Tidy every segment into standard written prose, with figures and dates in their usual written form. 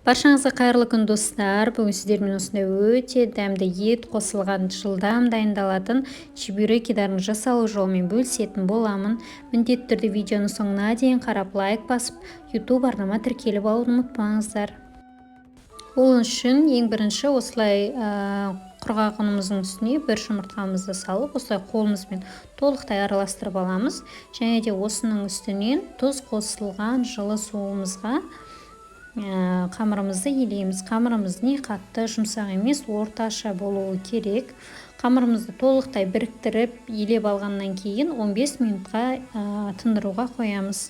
Баршаңызға қайырлы күн, достар! Бүгін сіздермен осындай өте дәмді, ет қосылған, жылдам дайындалатын чебурекилердің жасалу жолымен бөлісетін боламын. Міндетті түрде видеоның соңына дейін қарап, лайк басып, YouTube арнама тіркеліп алуды ұмытпаңыздар. Ол үшін ең бірінші осылай құрғақ ұнымыздың үстіне бір жұмыртқамызды салып, осылай қолымызбен толықтай араластырып аламыз. Және де осының үстінен тұз қосылған жылы суымызға қамырымызды елейміз. Қамырымыз не қатты жұмсақ емес, орташа болуы керек. Қамырымызды толықтай біріктіріп, елеп алғаннан кейін 15 минутқа тындыруға қоямыз.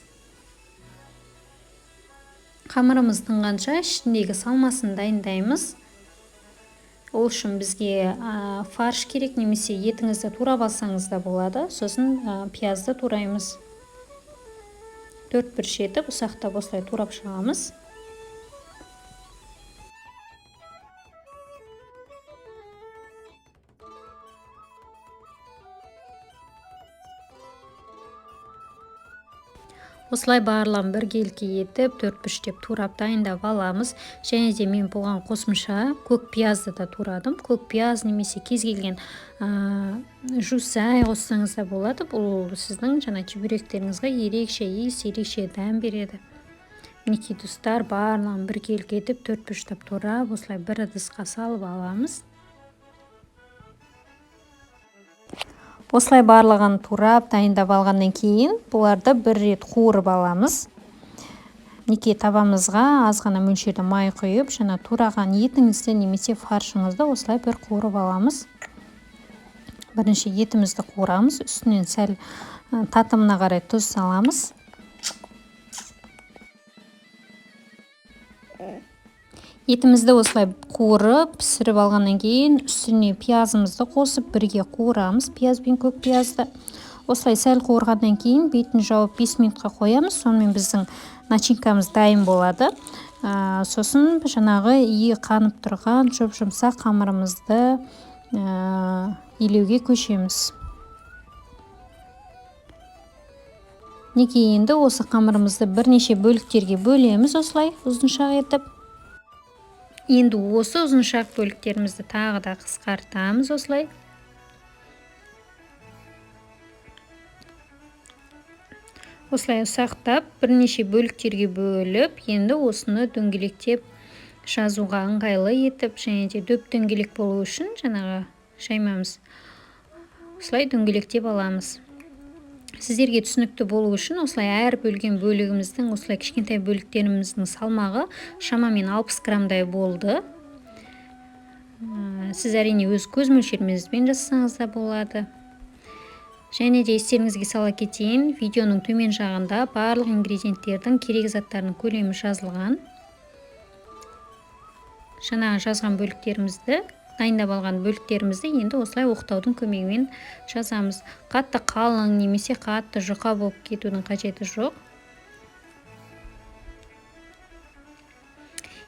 Қамырымыз тынғанша, ішіндегі салмасын дайындаймыз. Ол үшін бізге фарш керек немесе етіңізді турап алсаңыз да болады. Сосын пиязды тураймыз, төрт бұрыш етіп ұсақтап, осылай турап шығамыз. Осылай барлығын біркелкі етіп, төрт бұрыштеп турап, дайындап аламыз. Және де мен бұған қосымша көк пиязды да турадым. Көк пияз немесе кез келген жусай қоссаңыз да болады. Бұл сіздің жаңа чебуректеріңізге ерекше иіс, ерекше дәм береді. Мінекей, достар, барлығын біркелкі етіп, төрт бұрыштап турап, осылай бір ыдысқа салып аламыз. Осылай барлығын турап, дайындап алғаннан кейін бұларды бір рет қуырып аламыз. Мінекей, табамызға аз ғана мөлшерде май құйып, жаңа тураған етіңізді немесе фаршыңызды осылай бір қуырып аламыз. Бірінші етімізді қуырамыз, үстінен сәл татымына қарай тұз саламыз. Етімізді осылай қуырып, пісіріп алғаннан кейін үстіне пиязымызды қосып, бірге қуырамыз пияз бен көк пиязды. Осылай сәл қуырғаннан кейін бетін жауып, 5 минутқа қоямыз. Сонымен біздің начинкамыз дайын болады. Сосын жаңағы иі қанып тұрған жұп жұмсақ қамырымызды илеуге көшеміз. Мінекей, енді осы қамырымызды бірнеше бөліктерге бөлеміз, осылай ұзыншақ етіп. Енді осы ұзыншақ бөліктерімізді тағы да қысқартамыз осылай. Осылай ұсақтап, бірнеше бөліктерге бөліп, енді осыны дөңгелектеп жазуға ыңғайлы етіп және де дөп дөңгелек болу үшін жаңағы жаймамыз осылай дөңгелектеп аламыз. Сіздерге түсінікті болу үшін осылай әр бөлген бөлігіміздің, осылай кішкентай бөліктеріміздің салмағы шамамен 60 граммдай болды. Сіз, әрине, өз көз мөлшеріңізбен жасасаңыз да болады. Және де естеріңізге сала кетейін, видеоның төмен жағында барлық ингредиенттердің, керек заттардың көлемі жазылған. Жаңағы жазған бөліктерімізді, дайындап алған бөліктерімізді енді осылай оқтаудың көмегімен жазамыз. Қатты қалың немесе қатты жұқа болып кетудің қажеті жоқ.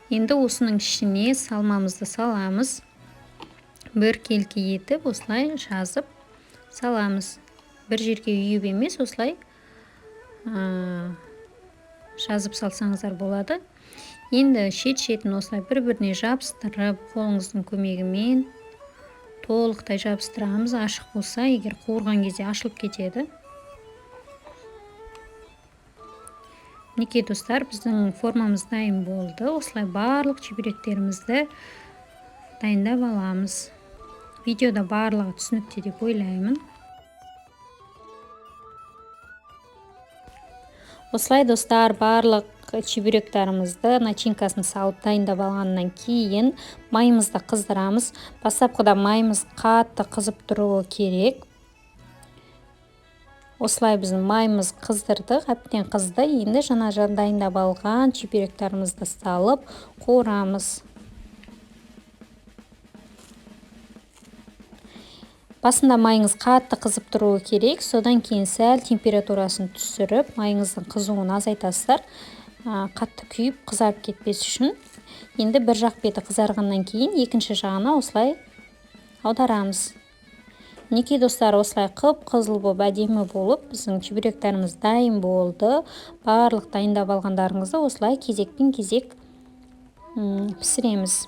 Енді осының ішіне салмамызды саламыз, біркелкі етіп осылай жазып саламыз. Бір жерге үйіп емес, осылай жазып салсаңыздар болады. Енді шет шетін осылай бір біріне жабыстырып, қолыңыздың көмегімен толықтай жабыстырамыз. Ашық болса егер, қуырған кезде ашылып кетеді. Мінекей, достар, біздің формамыз дайын болды. Осылай барлық чебуректерімізді дайындап аламыз. Видеода барлығы түсінікті деп ойлаймын. Осылай, достар, барлық чебуректарымызды начинкасын салып, дайындап алғаннан кейін майымызды қыздырамыз. Бастапқыда майымыз қатты қызып тұруы керек. Осылай біздің майымыз қыздырдық, әбден қызды. Енді жаңа дайындап алған чебуректарымызды салып қуырамыз. Басында майыңыз қатты қызып тұруы керек. Содан кейін сәл температурасын түсіріп, майыңыздың қызуын азайтасыздар, қатты күйіп, қызарып кетпес үшін. Енді бір жақ беті қызарғаннан кейін екінші жағына осылай аударамыз. Мінекей, достар, осылай қып қызыл болып, әдемі болып біздің чебуректарымыз дайын болды. Барлық дайындап алғандарыңызды осылай кезекпен кезек Пісіреміз.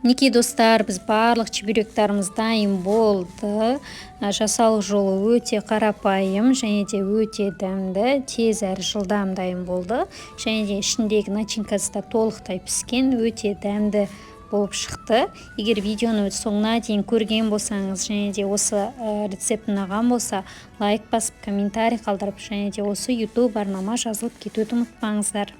Мінекей, достар, біз барлық чебуректарымыз дайын болды. Жасалу жолы өте қарапайым және де өте дәмді, тез әрі жылдам дайын болды. Және де ішіндегі начинкасы да толықтай піскен, өте дәмді болып шықты. Егер видеоны соңына дейін көрген болсаңыз және де осы рецепт ұнаған болса, лайк басып, комментарий қалдырып және де осы YouTube арнама жазылып кетуді ұмытпаңыздар.